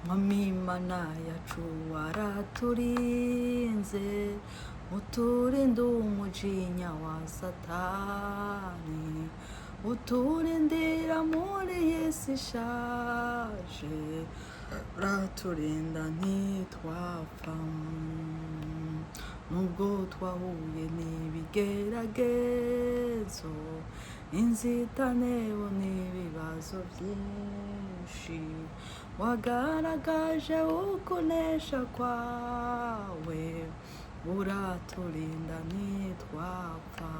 Mwami Imana yacu, waraturinze, uturinde umujinya wa Satani, uturindira muri iyi si ishaje, uraturinda ntitwapfa. Nubwo twahuye n'ibigeragezo, inzitane bo n'ibibazo byinshi, wagaragaje ukunesha kwawe, uraturinda ntitwapfa.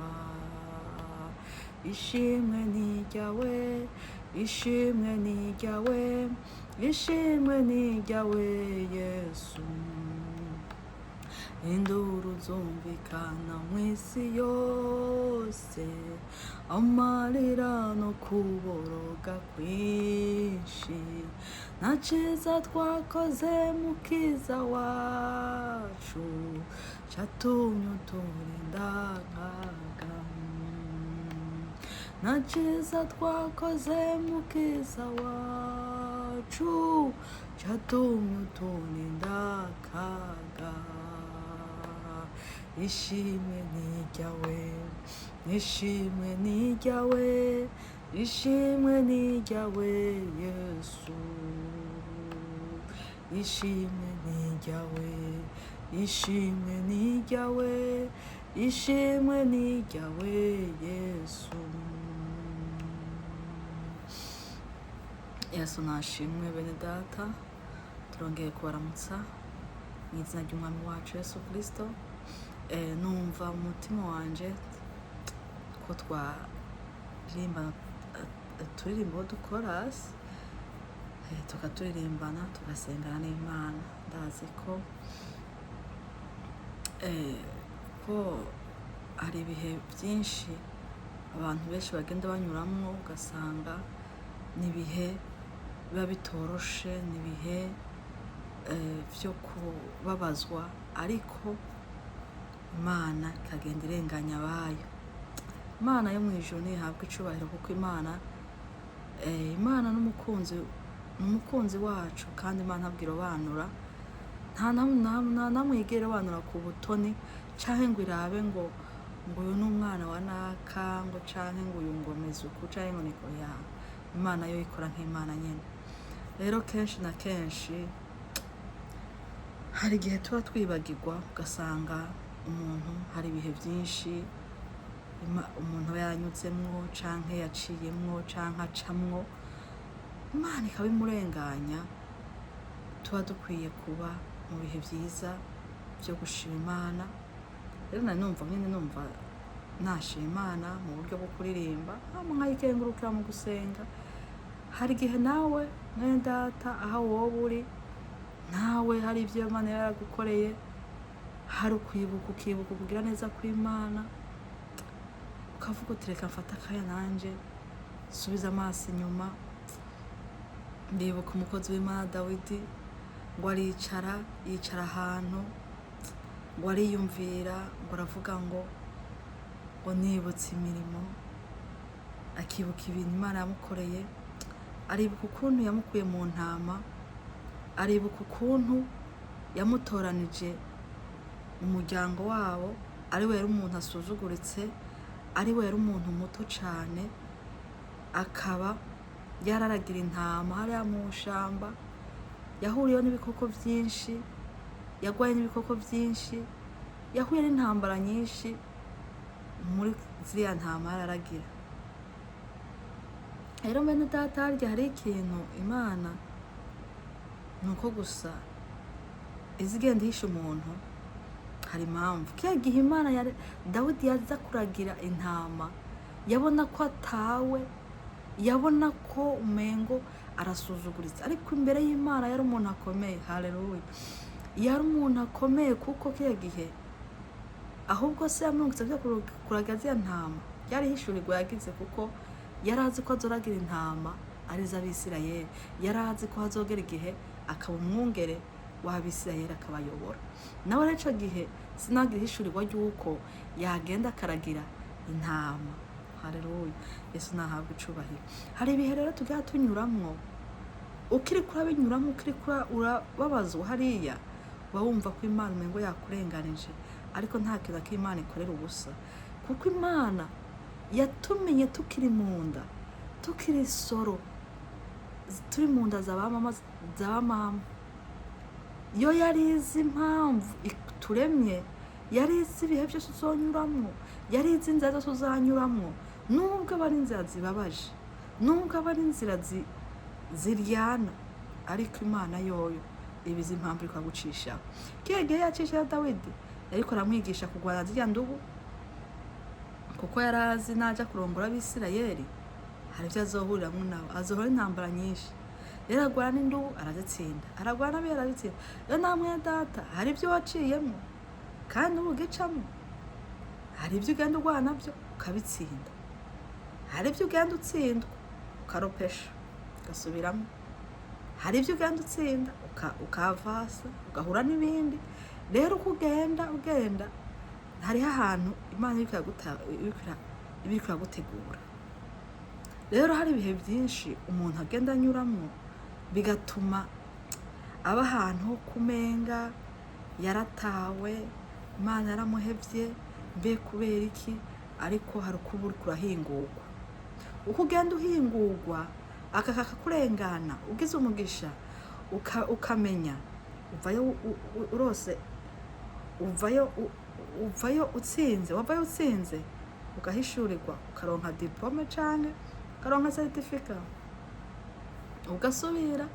Ishimwe ni iryawe, ishimwe ni iryawe, ishimwe ni iryawe Yesu. Induru zumvikana mu isi yose, amarira no kuboroga kwinshi, nta cyiza twakoze, Mukiza wacu, cyatumye uturinda akaga. Nta cyiza twakoze, Mukiza wacu, cyatumye uturinda akaga. Ishimwe ni iryawe, ishimwe ni iryawe, ishimwe ni iryawe Yesu. Ishimwe ni iryawe, ishimwe ni iryawe, ishimwe ni iryawe Yesu. Yesu nashimwe. Bene Data, turongeye kubaramutsa mu izina ry'Umwami wacu Yesu Kirisito. Numva mu mutima wanje ko twaririmba turirimba dukorasi, tukaturirimbana, tugasengana n'Imana. Ndazi ko hari ibihe byinshi abantu benshi bagenda banyuramo, ugasanga ni ibihe biba bitoroshe, ni ibihe byo kubabazwa, ariko Imana ikagenda irenganya abayo. Imana yo mu ijuru ntihabwa icubahiro, kuko Imana n'umukunzi, ni umukunzi wacu, kandi Imana ntabwo irobanura, nta namwe yigera irobanura ku butoni, canke ngo irabe ngo uyu ni umwana wa naka, ngo canke ngo uyu ngo ameze uku, canke ngo niko ya. Imana yo ikora nk'Imana nyene. Rero kenshi na kenshi hari igihe tuba twibagirwa, ugasanga umuntu hari ibihe byinshi umuntu aba yanyuzemwo, canke yaciyemwo, canke acamwo, Imana ikabimurenganya. Tuba dukwiye kuba mu bihe byiza byo gushima Imana. Rero nari numva nyine, numva nashima Imana mu buryo bwo kuririmba, hama nkayikengurukira mu gusenga. Hari igihe nawe, mwene Data, aho wowe uri, nawe hari ibyo Imana yaragukoreye, hari ukwibuka, ukibuka kugira neza kw'Imana, ukavuga uti: "Reka mfate akanya nanje subiza amaso inyuma." Ndibuka umukozi w'Imana Dawidi, ngo aricara, yicara ahantu, ngo ariyumvira, ngo aravuga ngo "Nibutse imirimo", akibuka ibintu Imana yamukoreye, aribuka ukuntu yamukuye mu ntama, aribuka ukuntu yamutoranije mu muryango wabo, ari we yari umuntu asuzuguritse, ari we yari umuntu muto cyane, akaba yararagira intama hariya mu shamba, yahuriyeho n'ibikoko byinshi, yagwaye n'ibikoko byinshi, yahuye n'intambara nyinshi muri ziriya ntama yararagira. Rero bene Data, harya hari ikintu Imana, ni uko gusa izi igenda ihisha umuntu, hari impamvu. Kiriya gihe Imana yari Dawidi yaza kuragira intama, yabona ko atawe, yabona ko umengo arasuzuguritse, ariko imbere y'Imana yari umuntu akomeye. Haleluya! Yari umuntu akomeye, kuko kiriya gihe ahubwo se yamwungutse byo kuragira ziriya ntama, ryari hishurirwa yagize, kuko yari azi ko azoragira intama ari iz'Abisirayeli, yari azi ko hazogera igihe akaba umwungere w'Abisirayeli, akabayobora. Nawe rero ico gihe sinagira ihishurirwa ry'uko yagenda akaragira intama. Haleluya! Yesu nahabwa icubahiro. Hari ibihe rero tujya tunyuramwo. Ukiri kurabinyuramo, ukiri urababazwa hariya, uba wumva ko Imana umengo yakurenganije, ariko nta kintu ko Imana ikorera ubusa, kuko Imana yatumenye tukiri mu nda, tukiri soro, turi mu nda za ba mama, za ba mama. Yo yari izi impamvu ituremye, yari izi ibihe byose uzonyuramwo, yari izi inzira zose uzanyuramwo, nubwo aba ari inzira zibabaje, nubwo aba ari inzira ziryana, ariko Imana yoyo iba izi impamvu iriko iragucishaho. Kiya gihe yacishaho Dawidi, yariko aramwigisha kurwana zirya ndubu, kuko yari azi naja kurongora Abisirayeli hari ibyo azohuriramwo nabo, azohora intambara nyinshi. Rero aragwana n'indubu arazitsinda, aragwana n'abiyo arazitsinda. Rero namwe data, hari ibyo waciyemo kandi ubu ugicamo, hari ibyo ugenda urwana nabyo ukabitsinda, hari ibyo ugenda utsindwa ukaropesha ugasubiramo, hari ibyo ugenda utsinda ukavasa ugahura n'ibindi. Rero uko ugenda ugenda, hariho ahantu Imana iba iriko iragutegura. Rero hari ibihe byinshi umuntu agenda anyuramo bigatuma aba ahantu ho kumenga yaratawe, Imana yaramuhevye, mbe kubera iki? Ariko hari uko uba uriko urahingurwa. Uko ugenda uhingurwa, aka kakakurengana, ugize umugisha ukamenya uvayo urose, uvayo utsinze, wavayo utsinze, ugahishurirwa, ukaronka diplôme canke ukaronka certificat, ugasubira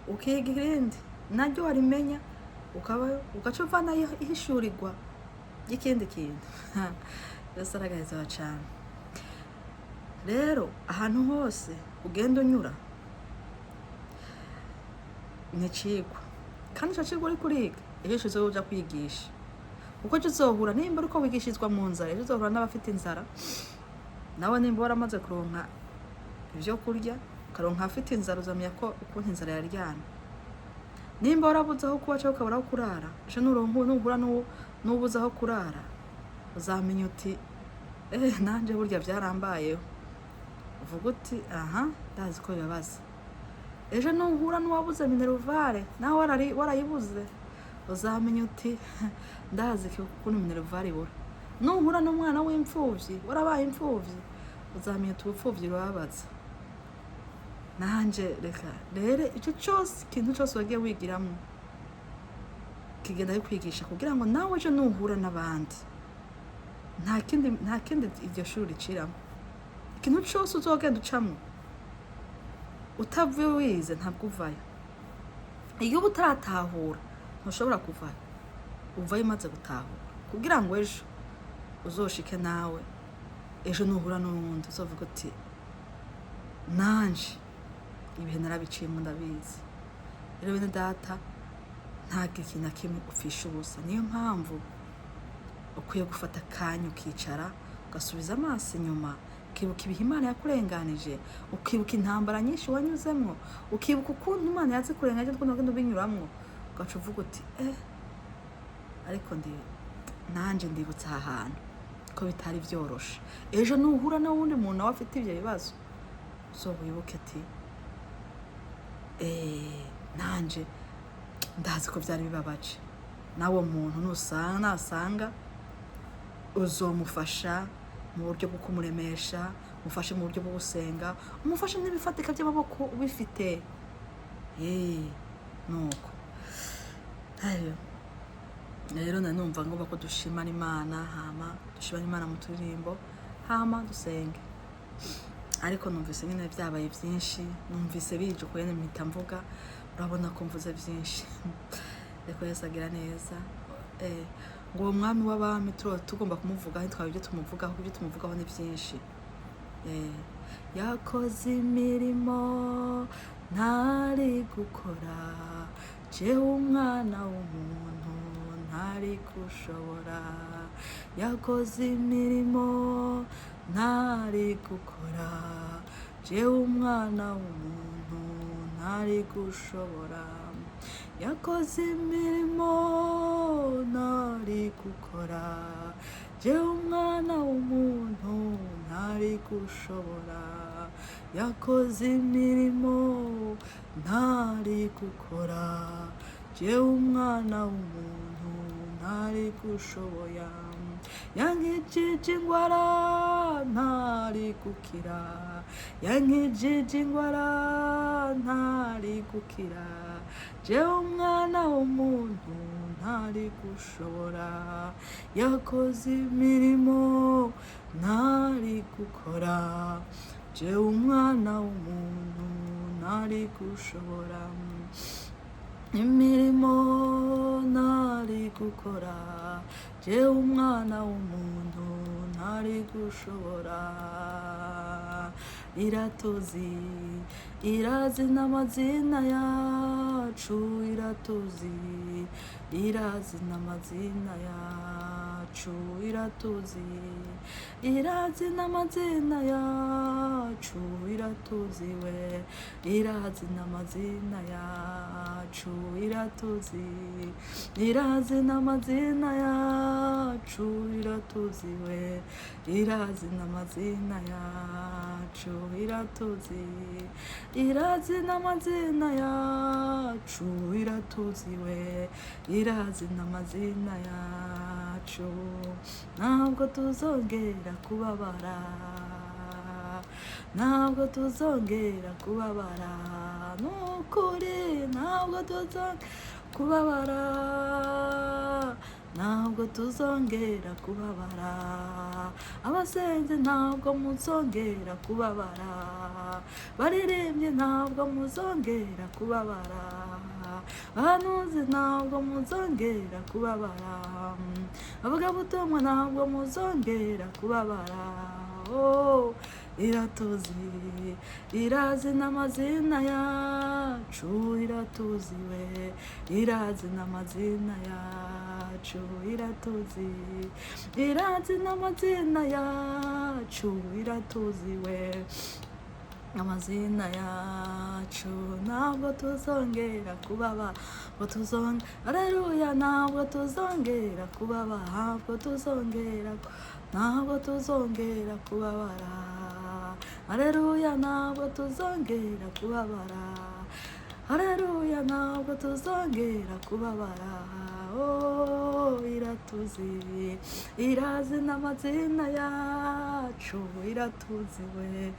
ukiga irindi naryo warimenya, ukabayo ugaca uvanayo ihishurirwa ry'ikindi kintu. Yesu aragaheza cane. Rero ahantu hose ugenda unyura ni icigwa, kandi ico cigwa uriko uriga, ejo uzoja kwigisha, kuko ejo uzohura, nimba uriko wigishirizwa mu nzara, ejo uzohura n'abafite inzara. Nawe nimba waramaze kuronka ivyo kurya, ukaronka afite inzara, uzamenya ko ukuntu inzara yaryana. Nimba warabuze aho kuba cyangwa ukabura aho kurara, ejo nuronka nuhura n'ubuze aho kurara, uzamenya uti: "Eh, nanje burya byarambayeho." Uvuga uti: "Aha, ndazi ko bibabaza." Ejo nuhura n'uwabuze minerval, nawe warayibuze, uzamenya uti: "Ndazi ukuntu minerval ibura." Nuhura n'umwana w'imfuvyi, warabaye imfuvyi, uzamenya uti: "Ubupfuvyi burababaza." Nanje reka rero, icyo cyose, ikintu cyose wagiye wigiramo kigenda bikwigisha kugira ngo nawe ejo nuhura n'abandi, nta kindi iryo shuri riciramo. Ikintu cyose uzogenda ucamo utavuye wize, ntabwo uvayo. Iyo uba utaratahura ntushobora kuvayo. Uvayo umaze gutahura, kugira ngo ejo uzoshike nawe, ejo nuhura n'uwundi uzovuga uti: "Nanje ibihe narabiciyemo, ndabizi." Rero bene data, ntabwo ikintu na kimwe upfisha ubusa. Niyo mpamvu ukwiye gufata akanya ukicara, ugasubiza amaso inyuma, ukibuka ibihe Imana yakurenganije, ukibuka intambara nyinshi wanyuzemwo, ukibuka ukuntu Imana yazikurenganije n'ukuntu wagenda ubinyuramwo, ugaca uvuga uti: "Eh, ariko ndi nanje ndibutse aha hantu ko bitari byoroshe." Ejo nuhura n'uwundi muntu nawe afite ibyo bibazo, uzoba wibuke ati: "Eh, nanje ndazi ko byari bibabaje." Nawe muntu nusanga nasanga uzomufasha mu buryo bwo kumuremesha, umufashe mu buryo bwo gusenga, umufashe n'ibifatika by'amaboko ubifite. Nuko ayo rero nari numva ngomba ko dushimana Imana, hama dushimana Imana mu turirimbo, hama dusenge. Ariko numvise nyine byabaye byinshi, numvise bije uko nyine mpita mvuga. Urabona ko mvuze byinshi, ariko Yesu agira neza. Ngo uwo mwami w'abami tuba tugomba kumuvugaho, ntitwaba ibyo tumuvugaho, ibyo tumuvugaho ni byinshi. Yakoze imirimo ntari gukora, jewe umwana w'umuntu ntari gushobora. Yakoze imirimo ntari gukora, jewe umwana w'umuntu ntari gushobora. Yakoze imirimo ntari gukora, jewe umwana w'umuntu ntari gushobora. Yakoze imirimo ntari gukora, jewe umwana w'umuntu ntari gushoboya. Yankijije ingwara ntari gukira, yankijije ingwara ntari gukira, jewe umwana w'umuntu ntari gushobora. Yakoze imirimo ntari gukora, jewe umwana w'umuntu ntari gushobora. Imirimo ntari gukora, jewe umwana w'umuntu ntari gushobora. Iratuzi, irazi n'amazina yacu, iratuzi, irazi n'amazina yacu, iratuzi, irazi n'amazina yacu, iratuzi we, irazi n'amazina yacu, iratuzi, irazi n'amazina yacu, iratuzi we, irazi n'amazina yacu, iratuzi, irazi n'amazina yacu, iratuzi we, irazi n'amazina yacu. Ntabwo tuzongera kubabara, ntabwo tuzongera kubabara, nukuri ntabwo tuzongera kubabara, ntabwo tuzongera kubabara. Abasenze ntabwo muzongera kubabara, baririmbye ntabwo muzongera kubabara, bahanuzi ntabwo muzongera kubabara, abavugabutumwa ntabwo muzongera kubabara. Oh, iratuzi, irazi n'amazina yacu, iratuzi we, irazi n'amazina yacu, iratuzi, irazi n'amazina yacu, iratuzi we, amazina yacu. Ntabwo tuzongera kubaba, ngo tuzongera, aleluya, ntabwo tuzongera kubaba, ntabwo tuzongera, ntabwo tuzongera kubabara, aleluya, ntabwo tuzongera kubabara, aleluya, ntabwo tuzongera kubabara. Oh, iratuzi, irazi n'amazina yacu, iratuzi we,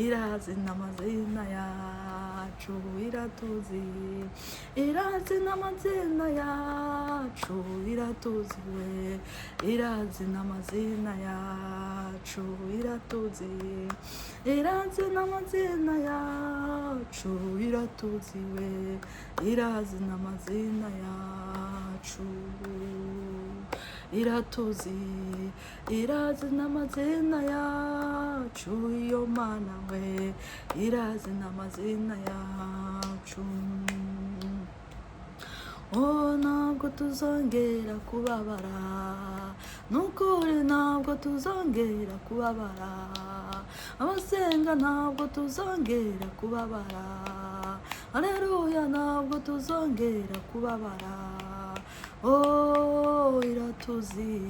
irazi n'amazina yacu, iratuzi, irazi n'amazina yacu, iratuzi we, irazi n'amazina yacu, iratuzi, irazi n'amazina yacu, iratuzi we, irazi n'amazina yacu, iratuzi, irazi n'amazina yacu, iyo Mana we, irazi n'amazina yacu. Oh, ntabwo tuzongera kubabara, nukuri ntabwo tuzongera kubabara. Abasenga ntabwo tuzongera kubabara, aleluya, ntabwo tuzongera kubabara. Oh, iratuzi,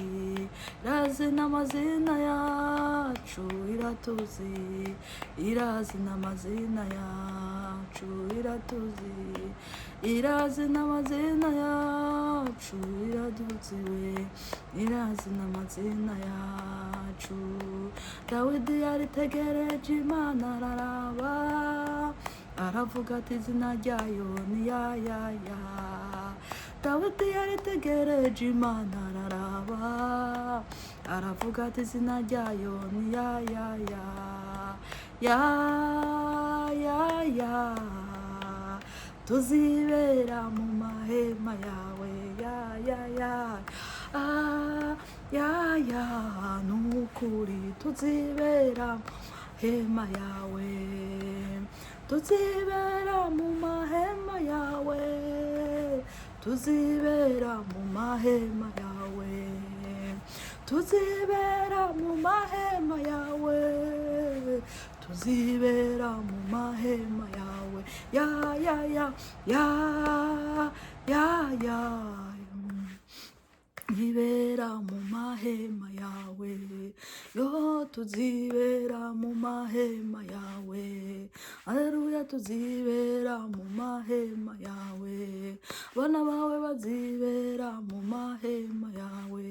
irazi n'amazina yacu, iratuzi, irazi n'amazina yacu, iratuzi, irazi n'amazina yacu, iratuzi we, irazi n'amazina yacu. Dawidi yaritegereje Imana, araraba, aravuga ati: "Izina ryayo ni ya ya ya." Dawidi yaritegereje Imana, araraba, aravuga ati: "Izina ryayo ni ya ya ya ya ya ya." Tuzibera mu mahema yawe, ya ya ya, ah, ya ya, nukuri tuzibera mu mahema yawe, tuzibera mu mahema yawe, tuzibera mu mahema yawe, tuzibera mu mahema yawe, tuzibera mu mahema yawe, ya ya ya ya ya ya. Nkibera mu mahema yawe, yo tuzibera mu mahema yawe. Aleluya, tuzibera mu mahema yawe, bana bawe bazibera mu mahema yawe,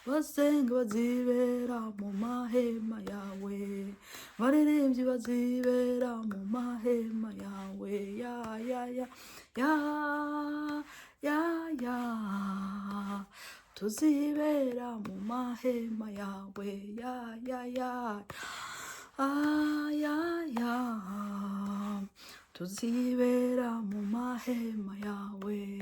basenga bazibera mu mahema yawe, baririmbyi bazibera mu mahema yawe. Ya ya ya ya ya ya, tuzibera mu mahema yawe. Ya ya ya, ah, ya ya, tuzibera mu mahema yawe.